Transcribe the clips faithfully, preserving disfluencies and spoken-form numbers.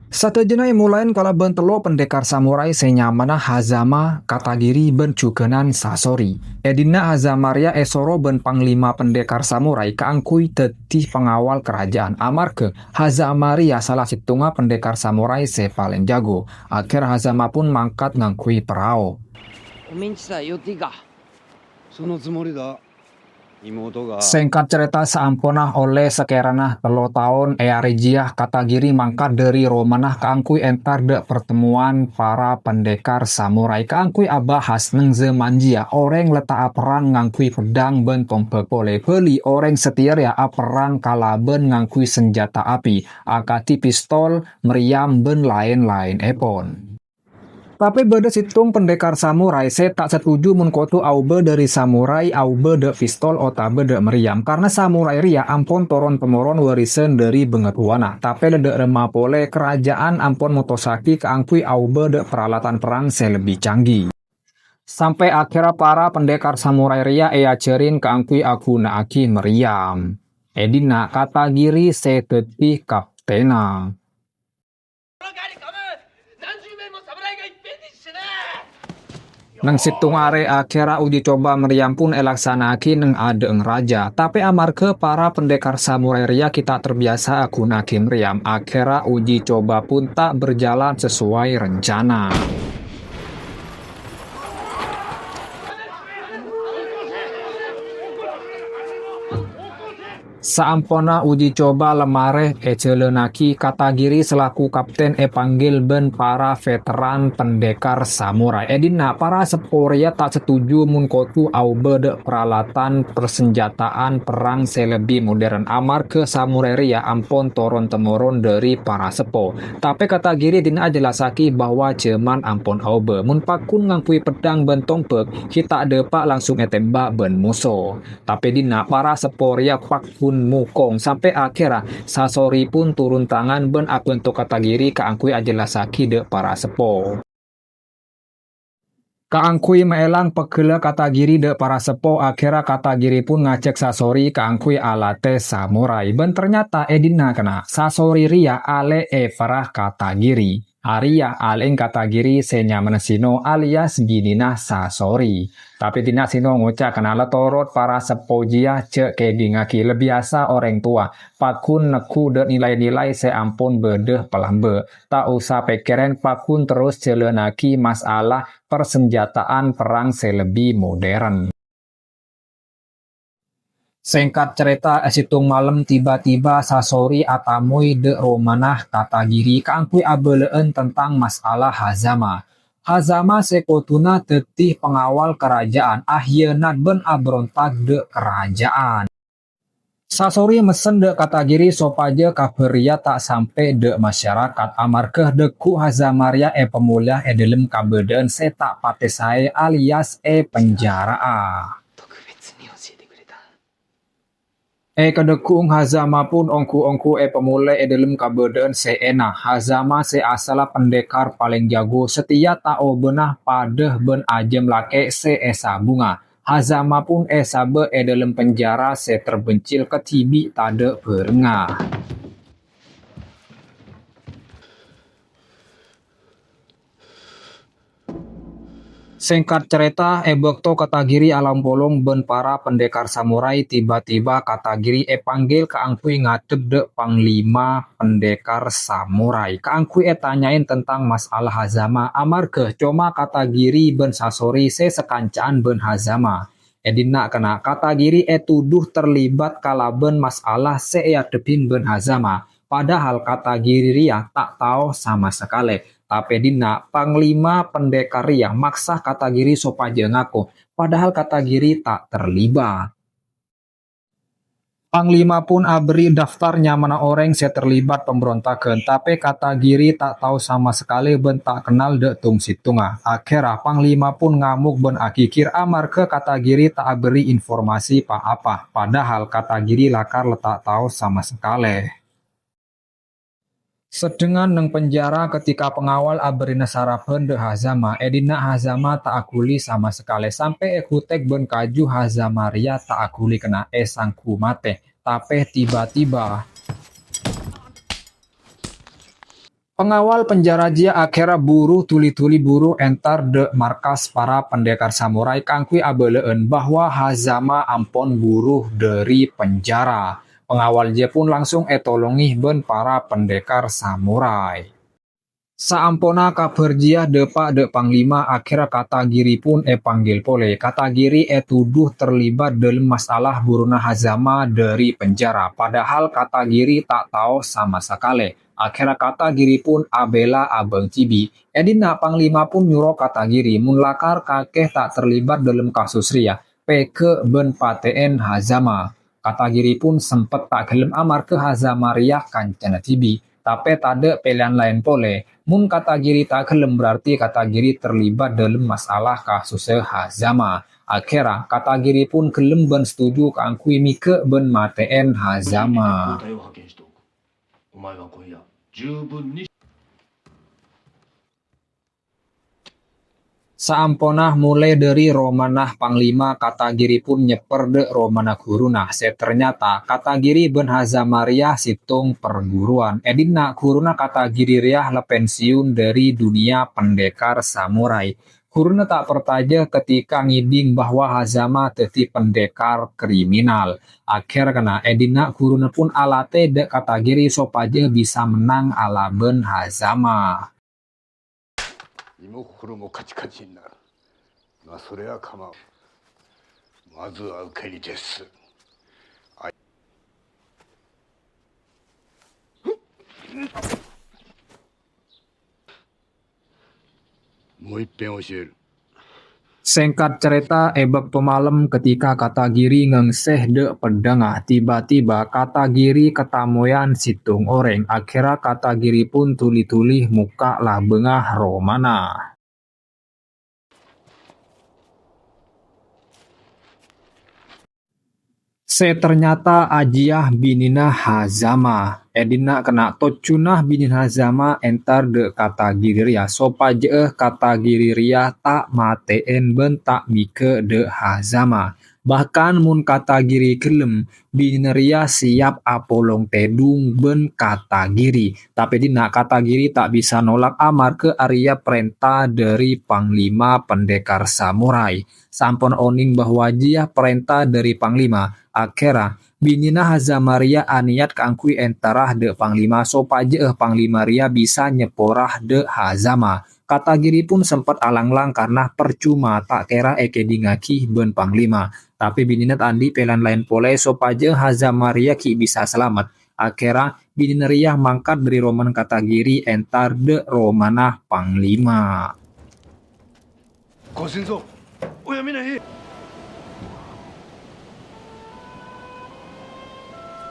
Sadhâjâna èmolaè kalabân tello' pendekar samurai sè nyamana Hazama, Katagiri, bân jhughânan Sasori. È dinna' Hazama rèya èsoro bân panglima pendekar samurai kaangghuy dhâddhi pangawal karaja'an, amarghâ Hazama rèya sala sèttonga pendekar samurai sè palèng jhâghu. Akhèr Hazama pun mangkat ngangghuy parao. お前んちさ、寄っていいか？そのつもりだ。 Sèngkat carèta, saamponna ollè sakèrana tello taon è arè jiyâ, Katagiri mangkat dhâri romana kaangghuy entar dhâ' partemmowan para pendekar samurai kaangghuy abahas neng jhâman jiyâ orèng la ta' aperrang ngangghuy peddhâng bân tombhâk polè, bâli orèng satèya rèya aperrang kalabân ngangghuy sanjhâta api, akadhi pistol, meriam, bân laèn-laènèpon. Tapè bâdâ sèttong pendekar samurai sè ta' satuju mon kodhu aobâ dhâri samurai aobâ dhâ' pistol otabâ dhâ' meriam, karna samurai rèya ampon toron-temoron warisan dhâri bângatowana. Tapè la dhâ' remma polè, karaja'an ampon motossaghi kaangghuy aobâ dhâ' paralatan perrang sè lebbi canggih. Sampè' akhèrra para pendekar samurai rèya èajhârin kaangghuy aghuna'aghi meriam. È dinna' Katagiri sè dhâddhi kaptènna. Neng sèttong arè akhèrra uji coba meriam pon èlaksana'aghi neng adâ'na rajâ. Tapè amarghâ para pendekar samurai rèya ghi' ta' terbiasa aghuna'aghi meriam, akhèrra uji coba pon ta' berjalan sesuai rencana. Saamponna uji coba la marè èjhâlânnaghi, Katagiri salaku kaptèn èpanggil bân para veteran pendekar samurai. È dinna' para seppo rèya ta' satuju mon kodhu aobâ dhâ' paralatan parsanjhâta'an perrang sè lebbi modern, amarghâ samurai rèya ampon toron-temoron dhâri para seppo. Tapè Katagiri dinna' ajhellassaghi bahwa jhâman ampon aobâ. Mon pagghun ngangghuy peddhâng bân tombhâk, ghi' ta' dâpa' langsung ètèmbhâk bân moso. Tapè dinna' para seppo rèya pagghun mokong, sampè' akhèrra Sasori pon toron tangan bân abhânto Katagiri kaangghuy ajhellassaghi dhâ' para seppo. Kaangghuy maèlang pegghellâ Katagiri dhâ' para seppo, akhèrra Katagiri pon ngajhâk Sasori kaangghuy alatè samurai. Bân ternyata è dinna' kèna, Sasori rèya alè' èpara Katagiri. Arèya alè'na Katagiri sè nyamana Sino alias binèna Sasori. Tapè dinna' Sino ngoca' kèna la torot para seppo jiyâ jhâ' kèdingngaghi la biyasa orèng towa, pagghun neggu' dhâ' nilai-nilai sè ampon bâdâ palambâ'. Ta' osa pèkkèrèn, pagghun terros jhâlânnaghi masalah parsanjhâta'an perrang sè lebbi modern. Sèngkat carèta, è sèttong malem, tiba-tiba Sasori atamoy dhâ' romana Katagiri kaangghuy abâlâ'ân tentang masalah Hazama. Hazama sè kodhuna dhâddhi pangawal karaja'an, ahiyanat bân abrontak dhâ' karaja'an. Sasori messen dhâ' Katagiri sopajâ kabhâr rèya ta' sampè' dhâ' masyarakat, amarghâ dhâggu' Hazama rèya èpamolèya è dhâlem kabâdâ'ân sè ta' patè saè alias èpenjara'a. È kadhâggu'na Hazama pon ongghu-ongghu èpamolè è dhâlem kabâdâ'ân sè èna. Hazama sè asalla pendekar palèng jhâghu, satèya ta' obâna padâ bân ajâm lakè' sè èsabunga. Hazama pon èsabâ' è dhâlem penjara sè terbencil kadhibi' tadâ' bhârengnga. Sèngkat carèta, è bâkto Katagiri along-polong bân para pendekar samurai, tiba-tiba Katagiri èpanggil kaangghuy ngadhep dhâ' panglima pendekar samurai, kaangghuy ètanya'è tentang masalah Hazama, amarghâ coma Katagiri bân Sasori sè sakanca'an bân Hazama. È dinna' kèna Katagiri ètodhu terlibat kalabân masalah sè èadhebbhi bân Hazama, padahal Katagiri rèya ta' tao sama sakalè. Tapè dinna' panglima pendekar rèya maksa Katagiri sopajâ ngako, padahal Katagiri ta' terlibat. Panglima pon aberri' daftar nyamana orèng sè terlibat pambrontaghân, tapè Katagiri ta' tao sama sakalè bân ta' kennal dhâ' tong-sèttonga. Akhèrra, panglima pon ngamok bân aghigir amarghâ Katagiri ta' aberri' informasi pa-apa, padahal Katagiri lakar la ta' tao sama sakalè. Sedhengngan neng penjara, ketika pengawal aberri'na saraban dhâ' Hazama, è dinna' Hazama ta' aghuli sama sakalè, sampè' èghutek bân kaju Hazama rèya ta' aghuli kèna èsangghu matè. Tapè tiba-tiba, Pengawal penjara jiyâ akhèrra buru dhuli-dhuli buru entar dâ' markas para pendekar samurai kaangghuy abâlâ'ân bahwa Hazama ampon buru dâri penjara. Pengawal jiyâ pun langsung ètolongè bân para pendekar samurai. Saamponna kabhâr jiyâ dâpa' dâ' Panglima, akhèrra Katagiri pun èpanggil polè. Katagiri ètodhu terlibat dâlem masalah buruna Hazama dâri penjara, padahal Katagiri ta' tao sama sakalè. Akhèrra Katagiri pun abhilâ abâng Cibi. È dinna' Panglima pun nyoro Katagiri mon lakar kakè ta' terlibat dâlem kasus rèya, pèghâ' bân patè'èn Hazama. Katagiri pun sempet ta' ghellem amarghâ Hazama rèya kancana Cibi, tapè tadâ' pèlèyan laèn polè. Mon Katagiri ta' ghellem, berarti Katagiri terlibat dâlem masalah kasussa Hazama. Akhèrra, Katagiri pun ghellem bân setuju kaangghuy mèghâ' bân matè'èn Hazama. Saamponna molè dâri romana Panglima, Katagiri pun nyèppèr dâ' romana ghuruna, sè ternyata Katagiri bân Hazama rèya sèttong perguruan. È dinna' ghuruna Katagiri rèya la pensiun dâri dhunnya pendekar samurai. Ghuruna ta' parcajâ ketika ngèdhing bahwa Hazama dhâddhi pendekar kriminal. Akhèrra, è dinna' ghuruna pun alatè dâ' Katagiri sopajâ bisa mennang alabân Hazama. 身も心もカチカチになる。まあ、それは構わん。まずは受けに徹す。 もう一遍教える。 Sèngkat carèta, è bâkto malem, ketika Katagiri ngèngsè dâ' peddhângnga, tiba-tiba Katagiri katamoyan sèttong orèng. Akhèrra Katagiri pun dhuli-dhuli mokka' labângnga romana. Sè ternyata ajiyâ binèna Hazama. È dinna' kèna' tojjhuna binèna Hazama entar dâ' Katagiri rèya, sopajâ'â Katagiri rèya ta' matè'èn bân ta' mèghâ' dâ' Hazama. Bahkan mon Katagiri ghellem, binèna rèya siap apolong tèdung bân Katagiri. Tapè dinna' Katagiri ta' bisa nolak amarghâ arèya parènta dâri Panglima Pendekar Samurai. Sampon onèng bahwa jiyâ parènta dâri Panglima, akhèrra binèna Hazama rèya anèyat kaangghuy entara dâ' Panglima sopajâ'â Panglima rèya bisa nyèppora dâ' Hazama. Katagiri pun sempet alang-lang karna parcoma ta' kèra èkèdingngaghi bân Panglima. Tapè binèna ta' andi' pèlèyan laèn polè sopajâ Hazama rèya ghi' bisa salamet. Akhèrra, binèna rèya mangkat dâri romana Katagiri entar dâ' romana Panglima. ご先祖、おやめなさい。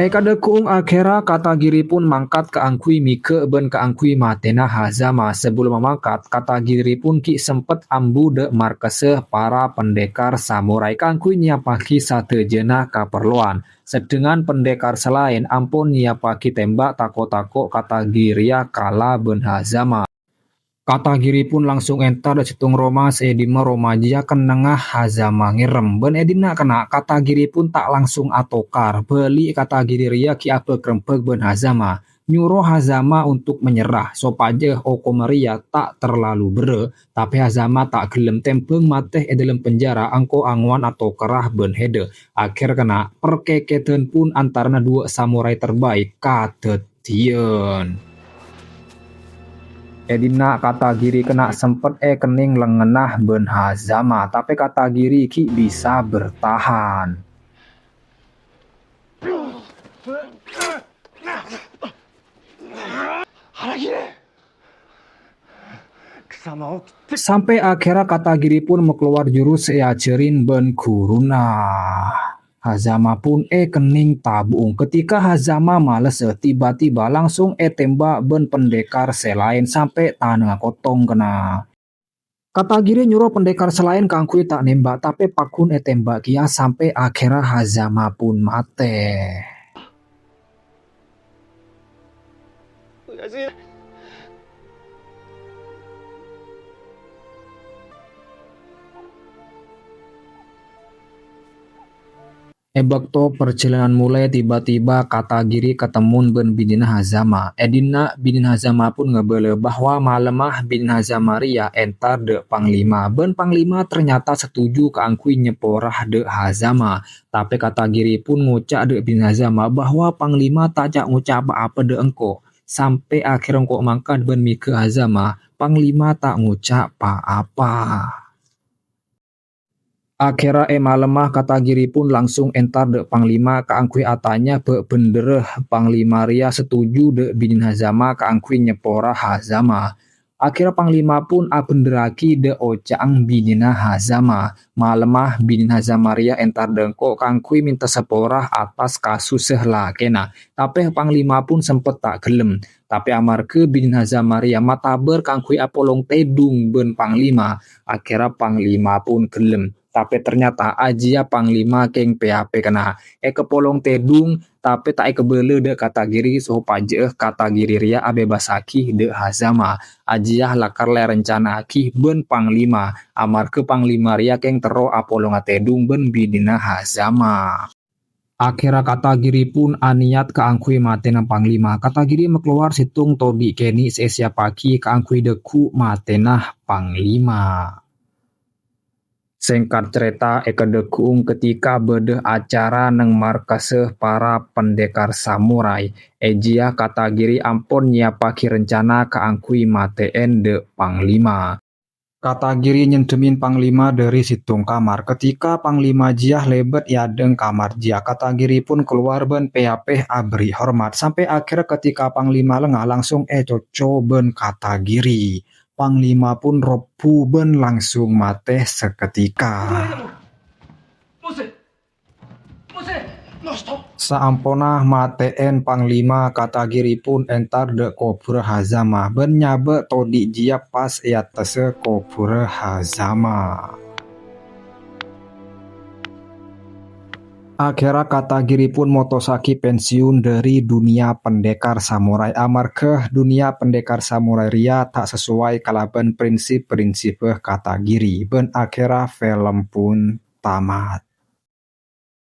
È kadhâggu'ung akhèrra Katagiri pun mangkat kaangghuy mèghâ' bân kaangghuy matèna Hazama. Sabellumma mangkat, Katagiri pun ghi' sempet ambu dâ' markassa para pendekar samurai kaangghuy nyèyappaghi sadhâjâna kaparlowan. Sedangkan pendekar sè laèn ampon nyèyappaghi tèmbhâk tako'-tako' Katagiri rèya kala bân Hazama. Katagiri pun langsung entar dâ' sèttong roma sè è dimma roma jiyâ kennengnga Hazama ngèrèm. Bân è dinna' kèna' Katagiri pun ta' langsung atokar. Bâli' Katagiri rèya ghi' abâk-rembâk bân Hazama. Nyoro Hazama untuk menyerah, sopajâ okomma rèya ta' terlalu berrâ'. Tapè Hazama ta' ghellem tèmbhâng matè è dâlem penjara angko angowan atokarra bân hèdâ. Akhèr kèna' parkèkèdhân pun antarana duwâ' samurai terbaik kadhâddhiyân. È dinna' Katagiri kèna' sempet èkennèng lèngngenna bân Hazama, tapè Katagiri ghi' bisa bertahan. 腹切れ貴様を Sampè' akhèrra Katagiri pun makalowar jurus sè èajhârin bân ghuruna. Hazama pun èkennèng tabu'ung. Ketika Hazama malessa, tiba-tiba langsung ètèmbhâk bân pendekar sè laèn sampè' tanangnga kotong kèna'. Katagiri nyoro pendekar sè laèn kaangghuy ta' nèmbhâk, tapè pagghun ètèmbhâk kèya sampè' akhèrra Hazama pun matè. È bâkto parjhâlânan molè, tiba-tiba Katagiri katemmo bân binèna Hazama. È dinna', binèna Hazama pon ngabâlâ bahwa malemma binèna Hazama rèya entar dâ' Panglima, bân Panglima ternyata setuju kaangghuy nyepora dâ' Hazama. Tapè Katagiri pon ngoca' dâ' binèna Hazama bahwa Panglima ta' ca' ngoca' pa-apa dâ' engko'. Sampè' akhèrra engko' mangkat bân mèghâ' Hazama, Panglima ta' ngoca' pa-apa. Akhèrra è malemma Katagiri pon langsung entar dâ' Panglima kaangghuy atanya bâ' bhendherra Panglima rèya setuju dâ' binèna Hazama kaangghuy nyepora Hazama. Akhèrra Panglima pon abhendherraghi dâ' oca'na binèna Hazama. Malemma binèna Hazama rèya entar dâ' engko' kaangghuy mènta sapora atas kasossa lakèna. Tapè Panglima pon sempet ta' ghellem. Tapè amarghâ binèna Hazama rèya matabâr kaangghuy apolong tèdung bân Panglima, akhèrra Panglima pon ghellem. Tapè ternyata ajiyâ Panglima kèng pè-apè kèna. Èkapolong tèdung, tapè ta' èkabâlâ dâ' Katagiri sopajâ'â Katagiri rèya abebasaghi dâ' Hazama. Ajiyâ lakar la èrencana'aghi bân Panglima, amarghâ Panglima rèya kèng terro apolonga tèdung bân binèna Hazama. Akhèrra Katagiri pon anèyat kaangghuy matèna Panglima. Katagiri makalowar sèttong todhi' kènè' sè èsiyappaghi kaangghuy dâgghu' matèna Panglima. Sèngkat carèta, è kadâgghu'ung ketika bâdâ acara neng markassa para pendekar samurai, è jiyâ Katagiri ampon nyiyappaghi rencana kaangghuy matè'èn dâ' Panglima. Katagiri nyendhemin Panglima dâri sèttong kamar. Ketika Panglima jiyâ lèbât è adâ'na kamar jiyâ, Katagiri pon kalowar bân pè-apè aberri' hormat. Sampè' akhèrra ketika Panglima lenga langsung ècocco bân Katagiri. Panglima pon robbhu bân langsung matè saketika. Saamponna matè'èn Panglima, Katagiri pon entar dâ' kobhurrâ Hazama bân nyabâ' todhi' jiyâ pas è attassa kobhurrâ Hazama. Akhèrra Katagiri pon motossaghi pensiun dâri dunnya pendekar samurai amarghâ dunnya pendekar samurai rèya ta' sasowai kalabân prinsip-prinsibbhâ Katagiri, bân akhèrra film pon tamat.